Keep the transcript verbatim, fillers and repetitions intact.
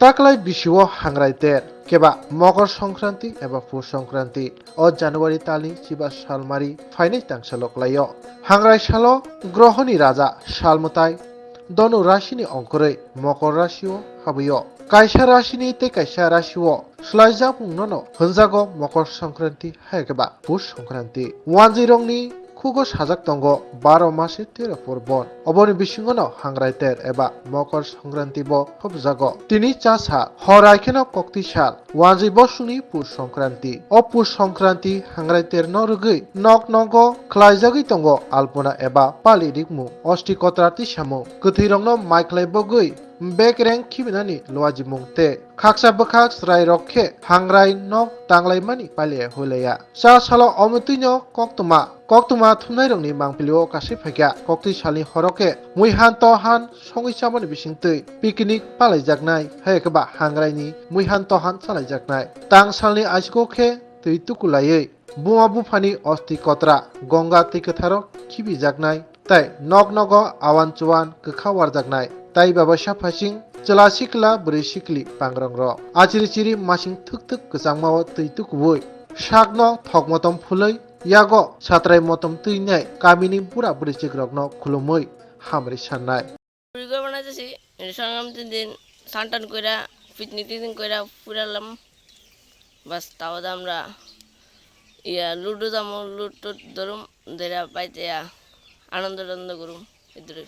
Taklai bisio Hangrai ter, keba Mokor Songkranti eba Pus Songkranti. O January talni chiba salmari phainai tangsa loklaio. Hangrai salo grohoni raja salmutai Donu rasini ongkoroi Mokor rasio habwio. Kaisa rasini tei kaisa rasio swlaijak mungnono hwnjago Mokor Songkranti hai khe ba Pus Songkranti. Wanjwirokni khugo sajak tongo baro mase tero porbon. Oboni bisingono Hangrai ter eba Mokor Songkranti bo hobjago. Tini cha sal, hor ai kheno koktwi sal, wanjwi bosongni Pus Songkranti. O Pus Songkranti Hangrai terno rwgwi nok nogo khlaijagwi tongo alpona eba pali rikmung, osti kotra twi samung, kwthwirokno mai khlai bogwi bekreng khibinani luajimung tei khaksa bwkhak chwrairok khe Hangrai nok tanglaimani paliya huilaiya. Cha salo omotwino koktwma, koktwma thumnairokni mangpilio kasui phaikha. Koktwi salni horo khe muihan tohan songwi chamani bisingtwi picnic palaijaknai, hai khe ba Hangraini muihan tohan chalaijaknai. Tang salni aisiko khe twi tukulaiwi buma buphani osti kotra Gonga twi kwtharo khibijaknai. Tei nok nogo awan chuan kwkha warjaknai, tei babaisa phaising chwla sikla bwrwi sikli pangrongrok achiri chiri masing thwk thwk kwchangmao twi tukuwi sakno thok motom phulwi yago satrai motom twinai kamini bura bwrwichikrokno khulumwi hamri sannai. Puri gor banai jasi, sangram tin din, santan koira, picnic tin din koira, pura lam, bas tao damra, iya, ludo damo, ludo dorum, dera baitaya, anando dando gurum, idre.